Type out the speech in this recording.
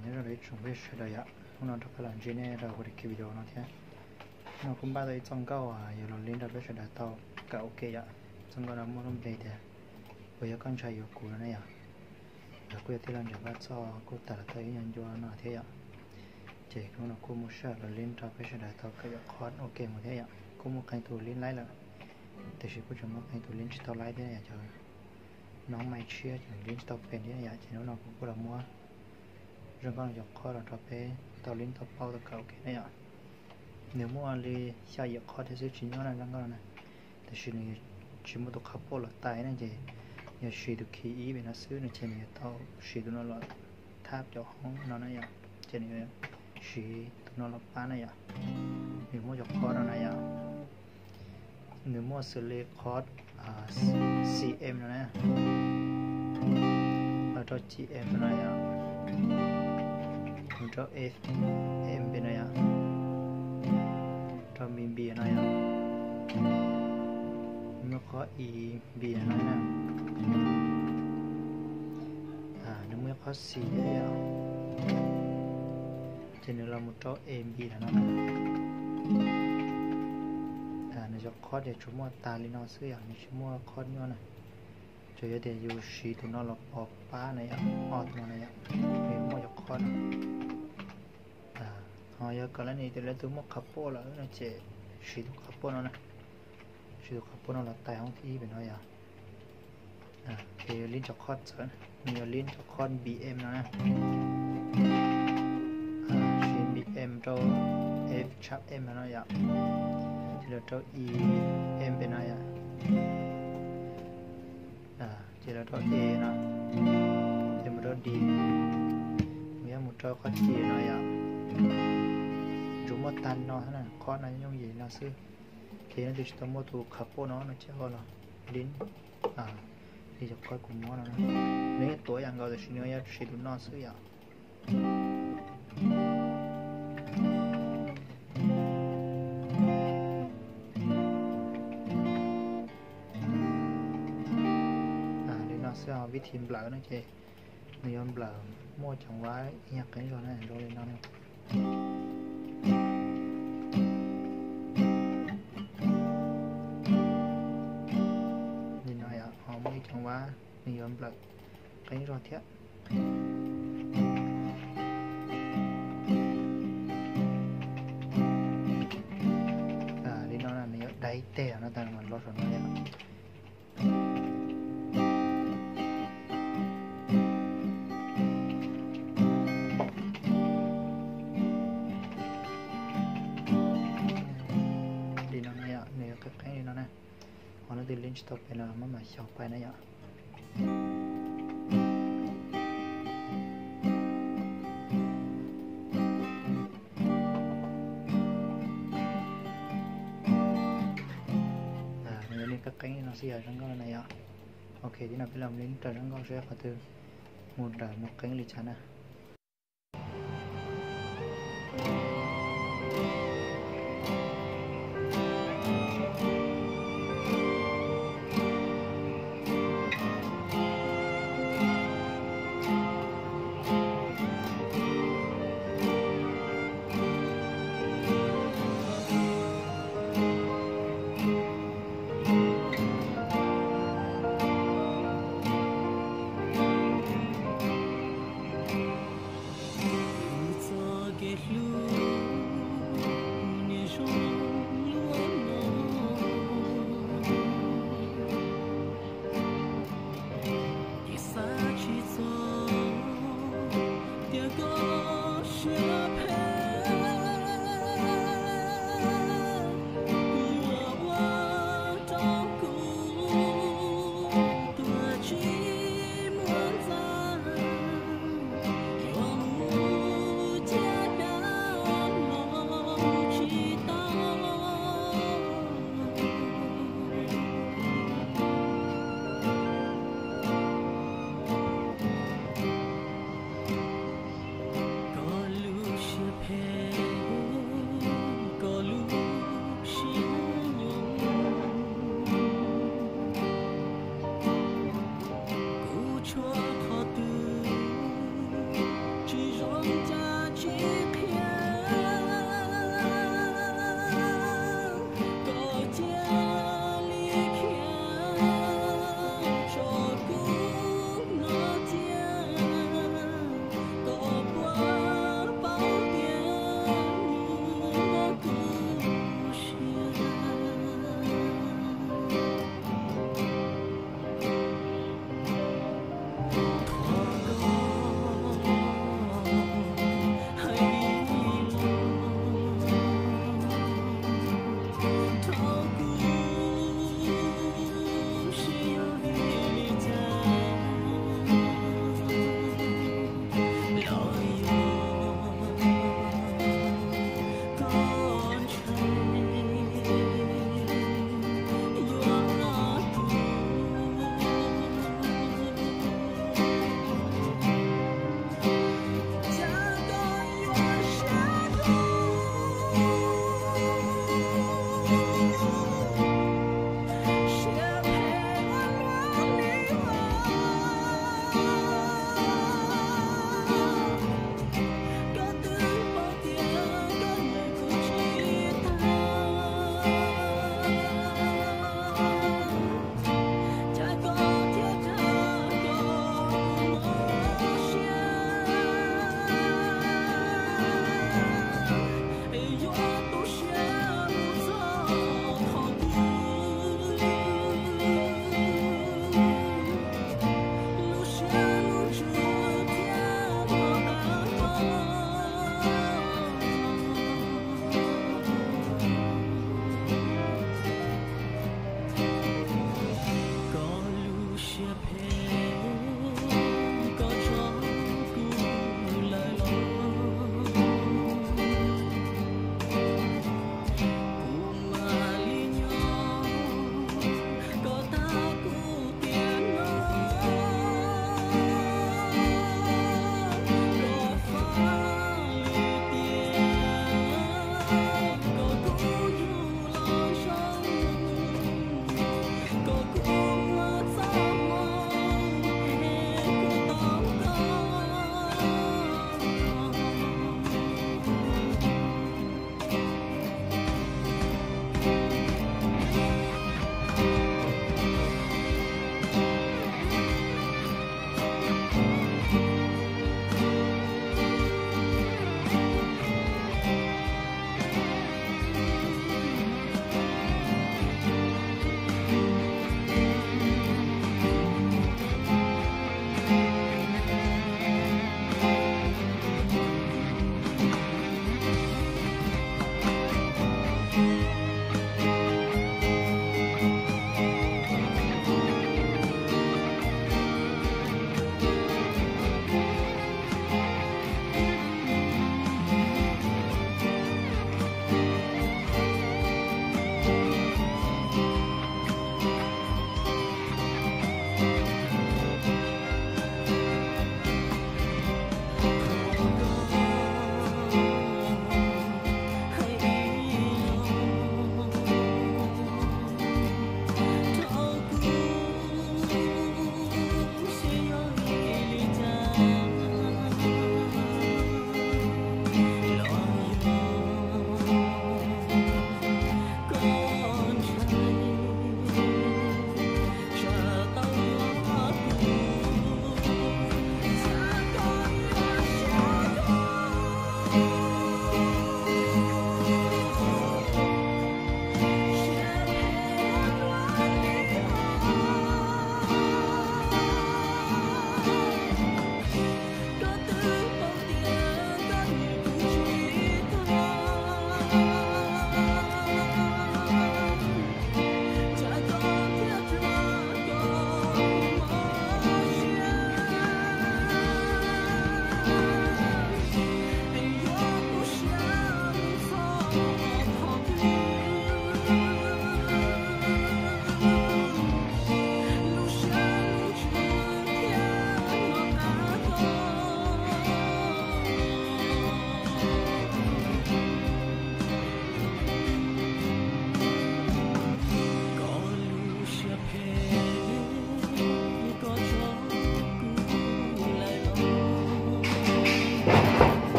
Nyob zoo rau ib tsoom phooj ywg sawv daws yom, hnub no rov qab los ntsib nej rau kuv daim video no thiab. Hnub no kuj npaj tau ib txoj nkauj yuav los lib rau peb sawv daws tau kawm ua ke yom. Txoj nkauj no muaj lub npe tias Puas yog koj ntshai yuav kuv no ne yom. Los kuj yog tij laug Ntxawm Vaj Txoj kuj tawm los tau ib nyuag ncua no thiab yom. Ces hnub no kuj muab sij hawm los lib rau peb sawv daws tau kawm yuam qhov ua ke mus thiab yom. Kuj muaj qee tus lib laib lawm, tiam sis kuj tseem muaj qee tus lib tsis tau laib thiab yom. Cov noob maim tshiab ces lib tsis tau pes thiab yom. Ces hnub no kuv kuj los muab zaj nkauj no yuam qhov los rau peb tau lib tau paub tau kawm ua ke na yom. Nws muaj li xya yam qhov thiab xwb tsis nyob na zaj nkauj no na. Tiam sis nws tsis muaj tus qhov poj los tais na ces yog siv tus key ib pem no xwb no ces nws yuav tau siv tus no los thab cov hoob no na yom. Ces nws yuav siv tus no los pab na yom. Nws muaj cov qhov no na yom. Nws muaj xws li qhov C M no na, los rau G M no yom, mus rau F M pem no yom, rau B B no yom, muaj qhov E B no na, nws muaj qhov C thiab yom. Ces nws los mus rau A B no na. Nws cov qhov ces tsuas muaj tag li no xwb yom, nws tsis muaj qhov nyuaj na. Tsuas yog tias yus siv tus no los pov pab na yom, o tus no na yom, nws muaj cov qhov no. Ho yog kom leej twg, leej twg muaj qhov poj lawm no ces siv tus qhov poj no na. Siv tus qhov poj no los tais hoob thib ib pem no yom. Ces yuav lib cov qhov txawv, nws yuav lib cov qhov B M no na. Siv B M rau F sharp M no yom. Ces los rau E M pem no yom. Ces los rau E no, ces mus rau D, mus yog mus rau qhov C no yom. Tsuas muaj tag no xwb na, qhov no yooj yim no xwb. Ces leej twg tsis tau muaj tus qhov poj no no ces ho los lib li cov qhov kuv muab no na. Nws yeej tuav ib yam nkaus tiam sis nws yuav siv tus no xwb yom. Li no xwb, ho vib thi nplawm no ces nws yuav nplawm muaj cov vab ib nyuag qeeb zog na, zoo li no na. Li no yom, ho muaj ib cov vab nws yuav nplawm qeeb zog thiab. Li no na, nws yuav dai teg no tas mas los saum no yom. Li no na yom, nws yuav qeeb qeeb li no na. Ho leej twg li tsis tau pem los maj mam xyaum pais na yom. Nws yuav li qeeb qeeb li no xwb yom, zaj nkauj no na yom. Ok, tib no peb los li raws zaj nkauj seb qhov twg mus raws mus qeeb li cas na.